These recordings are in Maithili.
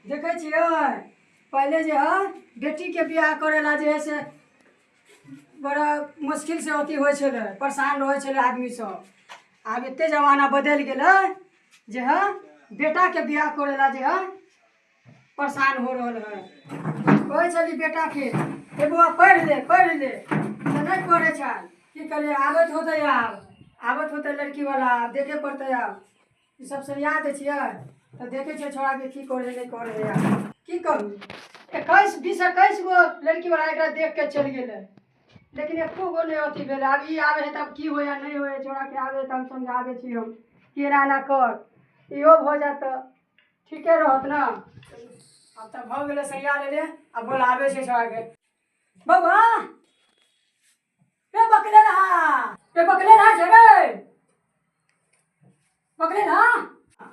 देखै छियै, पहिले जे है बेटीके बियाह करै ला जे है से बड़ा मुश्किल से अथी होइ छलै, परेशान रहै छलै आदमी सब। आब एते जमाना बदलि गेलै जे है बेटाके बियाह करै ला जे है परेशान हो रहल है। कहै छली बेटाके, हे बौआ पढ़ि ले पढ़ि ले, तऽ नहि पढ़ै छल। की करियै, आबैत होतै, आब आबैत होतै लड़कीवला, आब देखे पड़तै। आब ई सब सरिया दै छियै तऽ देखै छियै छौड़ाके की करै है नहि करै है। आब की करू, 21 20 21 गो लड़कीवला एकरा देख के चलि गेलै, लेकिन एको गो नहि अथी भेलै। आब ई आबै है तब की होइ है नहि होइ है। छौड़ाके आबै है तऽ हम समझाबै छी हम कि एना एना कर, इहो भऽ जायत तऽ ठीके रहत ने। आब तऽ भऽ गेलै, सरिया लेलियै, आब बोलाबै छै छौड़ाके। बौआ रे, बकले रहा रे, बकले रहा छै रे, बकले रहा।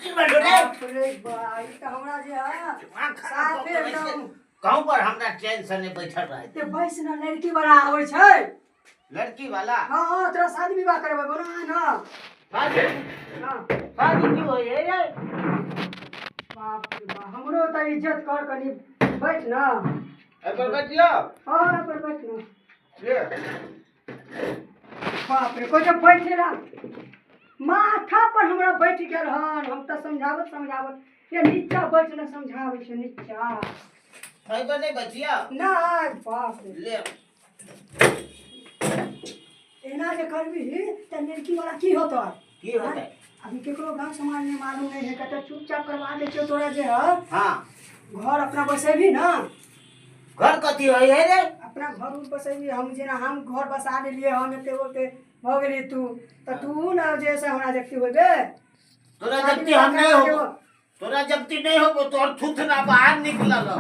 की भेल रे? बाप रे बा, ई तऽ हमरा जे है दिमाग खराब साफे कऽ के एकदम। बैस गाँव पर हमरा चैन से नहि बैठल रहै। ते बैस न, लड़की वाला आबै छै। लड़की वाला? हाँ, तोरा शादी विवाह करबै, बोला ना। शादी? हाँ। शादी की होइ है रे? बाप रे बाप, हमरो तऽ इज्जत कर कनी, बैठ ना। एहि पर बैठियो? हाँ, एहि पर बैठ ना। ले। बाप रे, कोइ जब बैठे ला माथा पर हमरा बैठ गेल हन। हम तऽ समझाबत समझाबत ये नीचा बैठ न, समझाबै छै नीचा। एहि पर नहि बैठियो? नहि, बाप रे। ले। एना जे करबी तऽ लड़की वाला की होतै? की होतै? अभी केकरो गाँव समाज में मालूम नहीं है, कहते चुपचाप करवा दै छियौ तोरा जे है। घर अपना बसेबी ना? घर कथी होइ है रे? अपना घर उर बसेबी। हम जेना हम घर बसा लेलियै, हम एते ओते भऽ गेलियै, तू तऽ तू ने जे से हमरा जगती होबे। तोरा शादी जगती विवाह हम नहीं करवा होबो। देबो। तोरा जगती नहीं होबो, तोहर थुथना बाहर निकलल हो।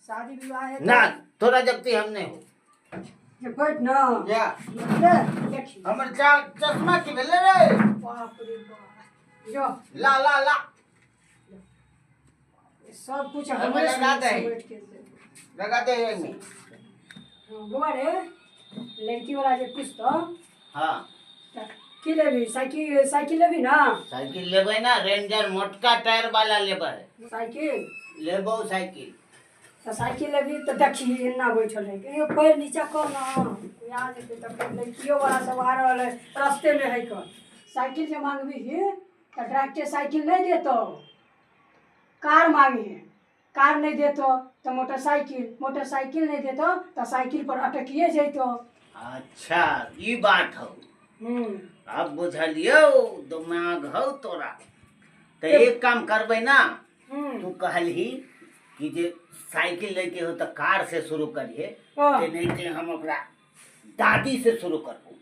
शादी विवाह है ना, तोरा जगती हम नहीं हो। जे बैठ ना। जा। ले, देखी। हमर चश्मा की भेलै रे? बाप रे बाप, जो। ला ला ला। सब कुछ एहिमे हमरे लगा दही। समेट के से। लगा दे एहिमे। हाँ, बौआ रे, लड़की वाला जे पूछतो तऽ की लेबी? साइकिल, साइकिल लेबी ना? साइकिल लेबै ना, रेंजर मोटका टायर वाला लेबै। साइकिल? लेबौ साइकिल। तऽ साइकिल लेबी तऽ देखी, एना बैठल है, एगो पैर नीचा कर ना, कोइ आ जेतै तऽ फेर लड़कियो वाला सब आ रहल है, रस्तेमे है कऽ। साइकिल जे मांगबी तऽ डायरेक्टे साइकिल नहि देतौ, कार मांगी। कार नहि देतौ तऽ मोटरसाइकिल, मोटरसाइकिल नहि देतौ तऽ साइकिल पर अटकिए जैतौ। अच्छा, ई बात हौ। आब बुझलियौ, दिमाग हौ तोरा। तऽ एक काम करबै ना। तू कहलही कि जे साइकिल लैके हो तऽ कार से शुरू करिहे। ते नहीं ते हम ओकरा दादी से शुरू करबो।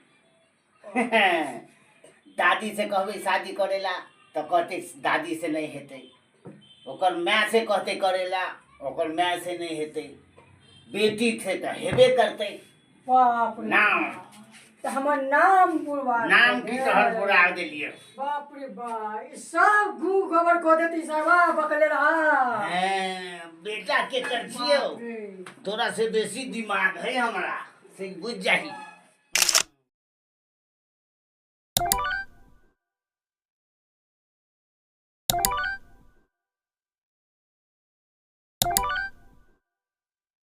दादी से कहबै शादी करेला तऽ कहतै दादी से नहि हेतै। ओकर माय से कहतै करेला, ओकर माय से नहि हेतै। बेटी से तऽ हेबे करतै। बाप रे। नाम। तऽ हमर नाम बुढ़वा नाम की तोहर बुरा देलियै। बाप रे बा, ई सब गू गोबर कऽ देती साहबा, बकले रहा। हैं, बेटा के कर छियौ। बाप रे। तोरा से बेसी दिमाग है हमरा से, बुझ जाही।